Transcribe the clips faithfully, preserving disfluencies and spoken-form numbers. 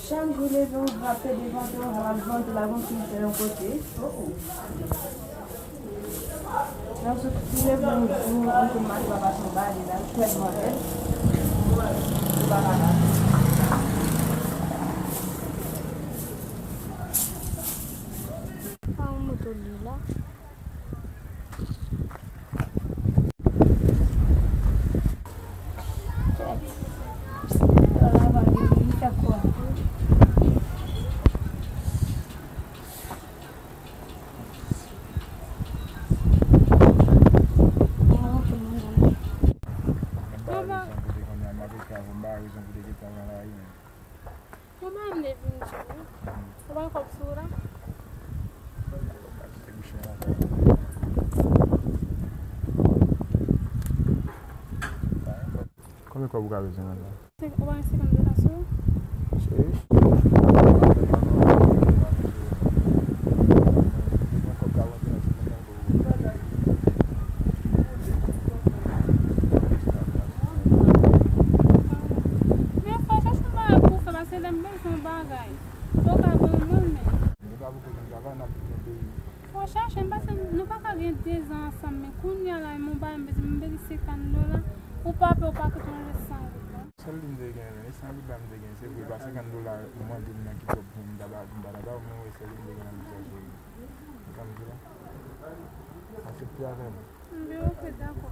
Chak jou leve, ou frape devan tè, ou al vante, lagon ki fè yon kote. Oh, oh. Nan sou ki leve yon jou, ou te mache pa pase yon bagay la, tèlman rèd. Ou pa ka pase. Pa yon moto li la. Mwen pa vle vin di w. Ou pa kòb sou ou la? Konbyen kòb ou ka bezwen, madanm? Ou pa gen senkant dola sou ou? Cheri. Men fò w chache yon bagay pou w fè, paske lè m bezwen yon bagay, fò w ka ban mwen l, men. Fò w chache m, paske nou pa ka gen dezan ansanm, men kounye a la, m yon bagay m bezwen, m bezwen senkant dola, ou pa pè, ou pa kite yon lòt san goud, non. Sèl li m te gen, men, e san goud la m te gen, se vre, pa senkant dola, ou mande m nan ki kòb pou m ta ba, pou m pa ta ba w, men wè, sèl li m te gen nan biznis la, cheri. Ou konn ki la? Aksepte avè m. Enben, oke, dakò.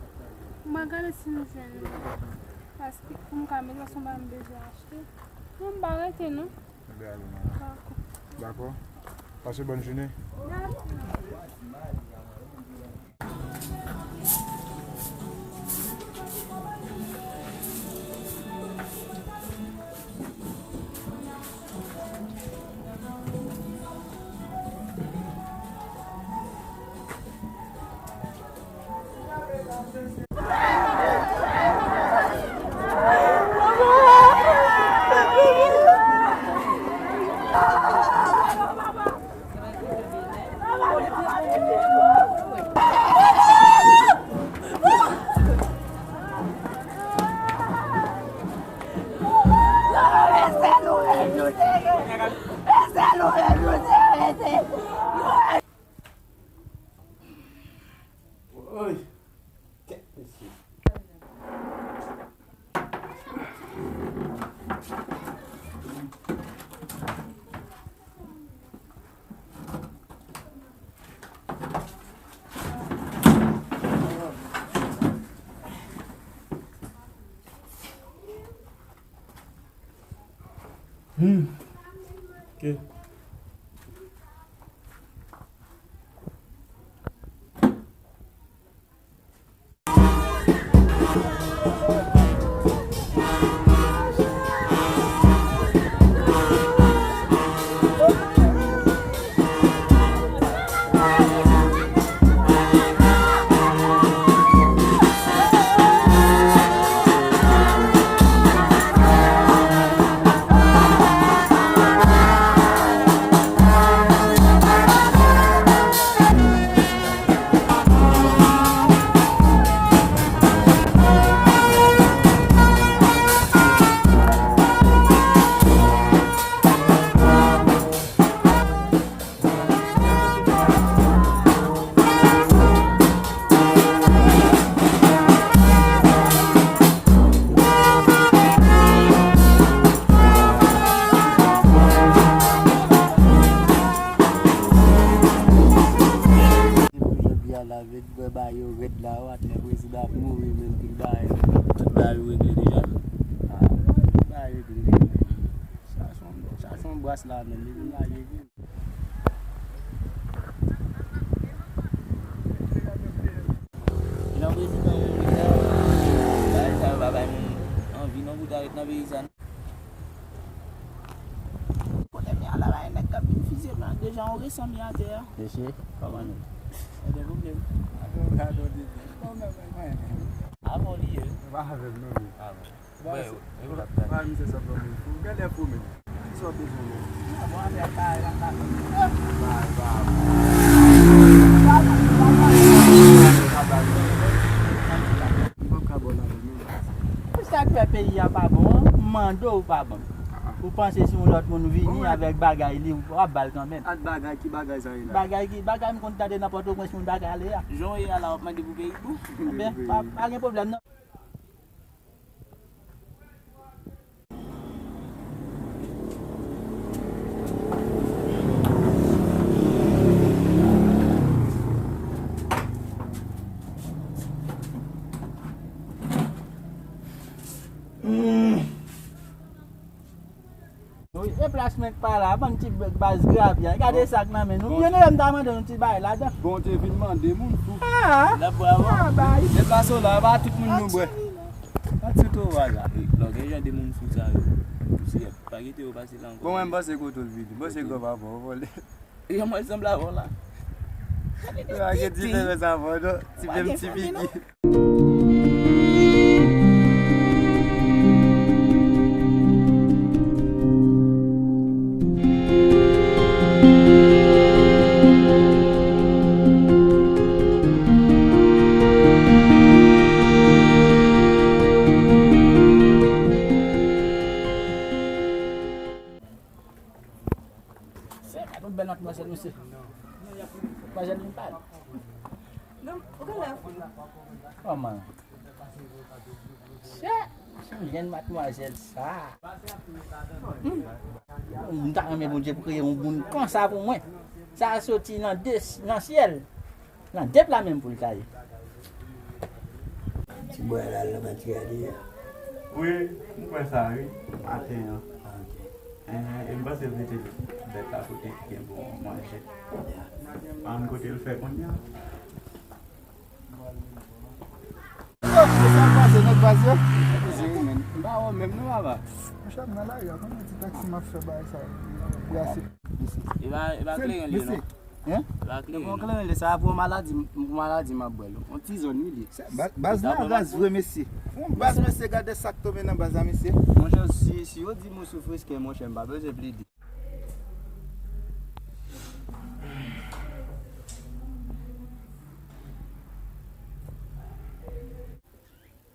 M a gade si m jwenn li. Paske pou m ka mete, paske m pa m bezwen achte. Non, m pa rete, non. Enben, ale, madanm. Dakò. Dakò? Pase bòn jounen. Dakò. Woy! Kèt mesye. Hmm. Ok. Pou jodi a la, vin wè bagay yo rèd la, w ap wè prezidan ap mouri menm, tout bagay, tout bagay yo regle deja. Ah, tout bagay regle deja. Sa se yon, sa se yon bras la menm, li vin lage vin. Nan prezidan yo, bagay sa yo pa bay moun anvi non pou ta ret nan peyi sa. Kote mi a la, bay nèg k ap vin fizye m la, deja yon resan mi atè a. Mesye, kòman nou? E de pwoblèm. Avan li ye. Pa avè m non, wi. Ah bon. Bay misye sa pran moun fou. Genlè fou menm. Kisa w bezwen menm? M p ap ka ba w lajan menm. Sa k fè peyi a pa bon an? M mande w, ou pa ban m. Ou panse si yon lòt moun vini avèk bagay li, w ap ba l kanmenm. Ak bagay, ki bagay sa ye la? Bagay ki, bagay m konn tande nan Pòtoprens, moun pa ka ale a. Jan w ye a la, w ap mande pou peyi pou? Enben, pa, pa gen pwoblèm non. Wi, e plas mwen k pa la, bann ti baz grapya. Gade sa k nan men nou. Byen, m ta mande nou ti bagay ladan. Bon, te vin mande moun fou. Ah! N ap bwè avè w. Ah, bay. Deplase w la, e pa tout moun nou bwè. An ti tou waza. Lè w gen jan de moun fou sa yo, se pa kite yo pase la ankò. Bon, mwen, m panse kote w vini. M panse gòv avè w vòlè. Yo, mwen sanble avè w la. Yo, a gen diferans avè w, non? Ti menm ti figi. Se pa yon bèl matmwazèl, mesye. Matmwazèl vin pale. Kòman? Chè, se yon jèn matmwazèl sa. Hmm. M ta renmen Bondye pou kreye yon moun konsa pou mwen. Sa soti nan de, nan syèl. Nan de pla menm pou l ta ye. Ti bwè la, l nan mati a li a. Wi, m kwè sa, wi, maten an. Ah, ok. Eh, e m panse l mete bèt la kote ki gen bon manje. Ya. Pa konn kote l fè kounye a. Sa pase, nèg baz yo? Wi, men. M pa wè w menm non, papa. Monchè, m nan lari a, konbyen ti taksi m ap fè bagay sa yo? Brase. E pa, e pa kleren li ye, non. Hein? E pa kleren. Bon, kleren li, sa pou maladi, pou maladi m ap bwè l. On ti zòn, wi, li. Baz, baz la raz vre, mesye. Yon baz, mesye, gade sa k tonbe nan baz la, mesye. Monchè, si, si yo di m ou sou freskè, monchè, m pa bezwen plede.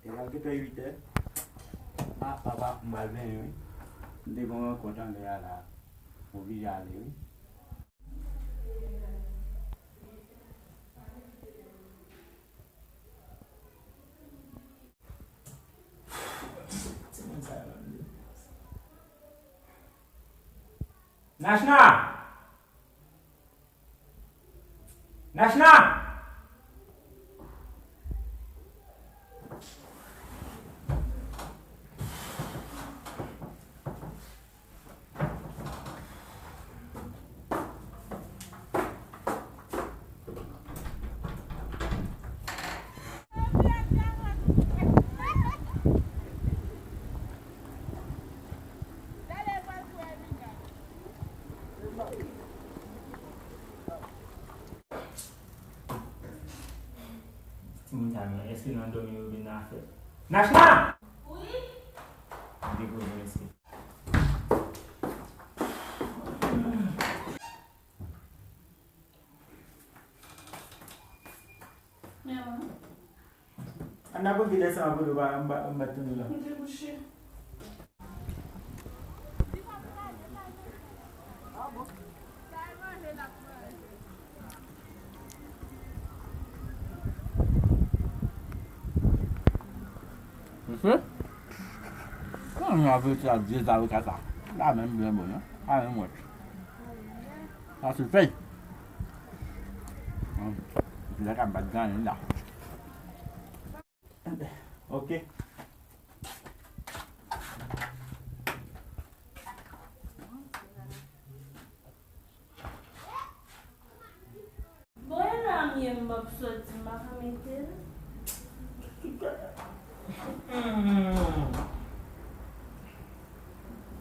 E al gentan uit è. Ah, papa, m pral benyen, wi. M te gen yon rankont anlè a la. M oblije ale, wi. Timoun sa yo menm. Nachna! Nachna! Timoun sa yo, èske nan dòmi yo vin nan afè? Nachna! Wi? Depoze mesye. Ann ap okipe sa anpil ou pa, m pa, m pa t tande w la. Mwen te kouche. Mesye, kòman nou ap rete ak vye zaroka sa? La menm byen bon, non? Pa menm wèch. Sa se fèy. Hum. Epi la ka bat ganyen la. Ok. Bon, e la m ye, m ap soti, m pa ka mete l.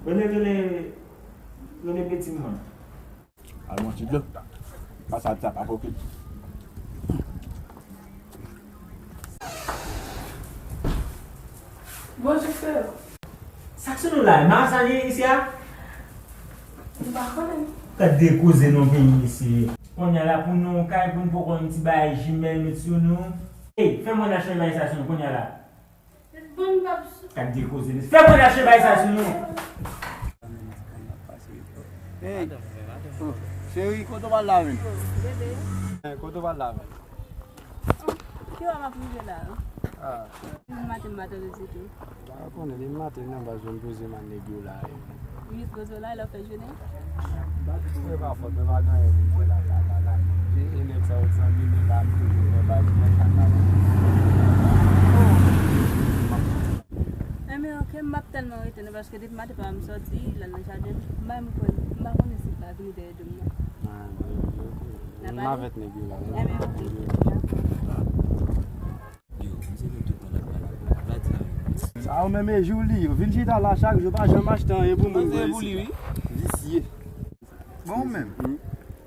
Rele, rele, rele pitit mwen. Al mwen ti dlo. Pase al tap ak okil. Bonjou, frè. Sa k sou nou la? Masann ye isi a? M pa konnen. Gad de koze nan peyi isi. Kounye a la pou nou kay pou n poko yon ti bagay jimèl met sou nou. Ey, fè mwen achte bagay sa sou nou kounye a la. Bon, m p ap sou. Gad de koze. Fè mwen achte bagay sa sou nou. Ey, oh, cheri, kote w pral la menm? Bebe. Eh, kote w pral la menm? Ki wè m ap rive la? Ah. Li maten m pa tande ditou. Pa konnen, li maten nan baz yo m poze m ak nèg yo la. Li poze w la, lè w fè jounen? Mwen pa fòt, mwen pa gen anyen pou m fè la, la, la, la. E, e nèg sa yo t zanmi m la, m toujou nan baz mwen, sa ka. Enben, ok, m ap tèlman rete nou, paske depi maten pa m sòti, l al nan jaden, m pa menm kwè, m pa konnen si l pa vini dèyè do m nan. Ah, m avèk nèg yo la. Enben, ok. Yo, misye gen tout tan l ap pale. L ap di anyen. Sa yo menm e jou li, yo vin chita la chak jou, pa janm achte anyen pou moun. Manzè pou li, wi. Visye. Bon, ou menm,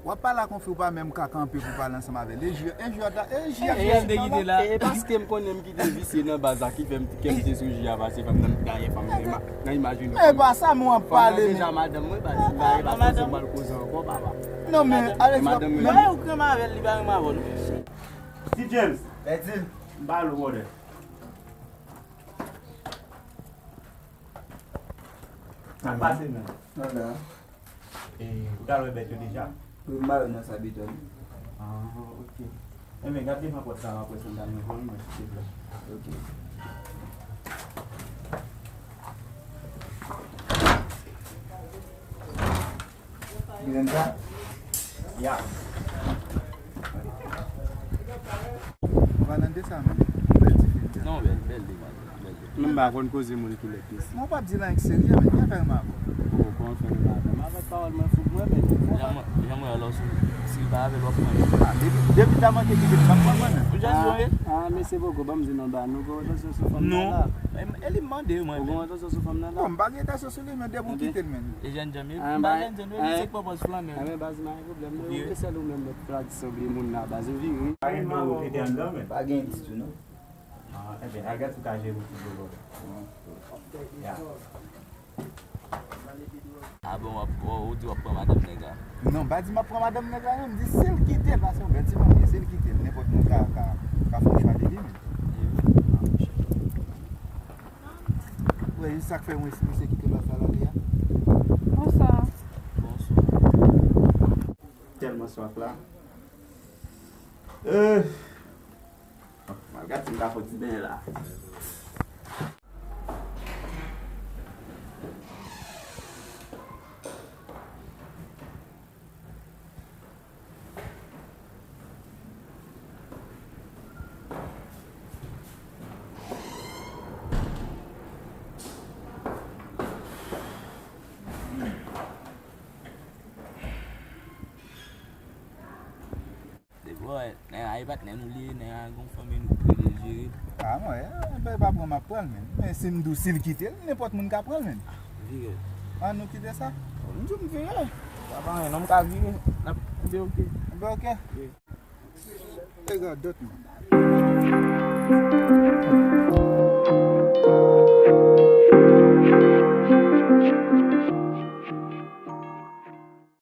w ap pale ak yon fi, ou pa menm ka kanpe pou pale ansanm avè l. E Jiyòt, e Jiyòt la, e Jiyòt, e Jiyòt la. E, e paske m konnen m kite visye nan baz la ki fè m, kè m te sou Jiyòt pase fanm nan, dayè fanm nan, nan imajine. E pa sa, men w ap pale, men. Deja madanm mwen, baz, dayè pa fòse m al koze ankò, papa. Non, men, ale, madanm mwen. Mwen, ou kranm avè l, li pa renmen avè w, non. Ti James. Bèdi. M ba l ou wòdè. Sa k pase menm? Nan la. E, ou t al wè bèt yo deja? Wi, m ba yo nan Sabiton. Ah, ok. Enben, gad devan pòt la, apre sa, m ta mwen voye mwen kite la. Ok. Bianca? Ya. Ou pa nan de sa menm. Bèl ti fi. Non, bèl, bèl li, man. Bèl li. Menm pa konn koze moun ki lèd mesye. Mwen pa di la avèk serye, men mwen fè mal. Ou konn fè mal. Avèk pawòl mwen fout mwen, men jan mwen, jan mwen alò sou, si l pa avè l, w ap pran. Ah, depi, depi ta manke kite l, m ap pran mwen menm. Ou jan jwe? Ah, mesye poko ban m di non ba nou, gon retansyon sou fanm nan la. Non. E, e li mande mwen menm. Ou gon retansyon sou fanm nan la? Bon, m pa gen retansyon sou li, men depi w kite l menm. E jèn jan, m pa jèn jan, non, li se k pwopòz flanè. Enben, baz, pa gen pwoblèm, non. Ou vire. Ou se sèl ou menm, mèt tradisyon bliye moun nan, baz, ou vire, wi. Pa gen dlo rete anndan, men. Pa gen ditou, non. Ah, enben, al gad si w ka jere yon ti dlo bò. Ya. Ah bon, w ap, w, ou di w ap pran madanm nèg la? Non, m pa di m ap pran madanm nèg la, non, m di si l kite l, paske yon bèl ti fanm li ye, si l kite l, nenpòt moun ka, ka, ka fè yon chwa de li menm. Wi. Wè, e sa k fè mwen, misye kite baz la, l ale a. Bonswa. Bonswa. Tèlman swaf la. Euh. M al gad si m ka fè yon ti benyen la. Depi w wè, nèg la e patnè nou li ye, nèg la gon fanmi nou privilejye. Ah, mwen, e, e pa pran m ap pran l menm. Men si m di w si l kite l, nenpòt moun ka pran l menm. Vire. An nou kite sa. M di w m vire. Sa pa anyen, non, m ka vire. N ap, enben, ok. Enben, ok. Wi. E gadòt mwen.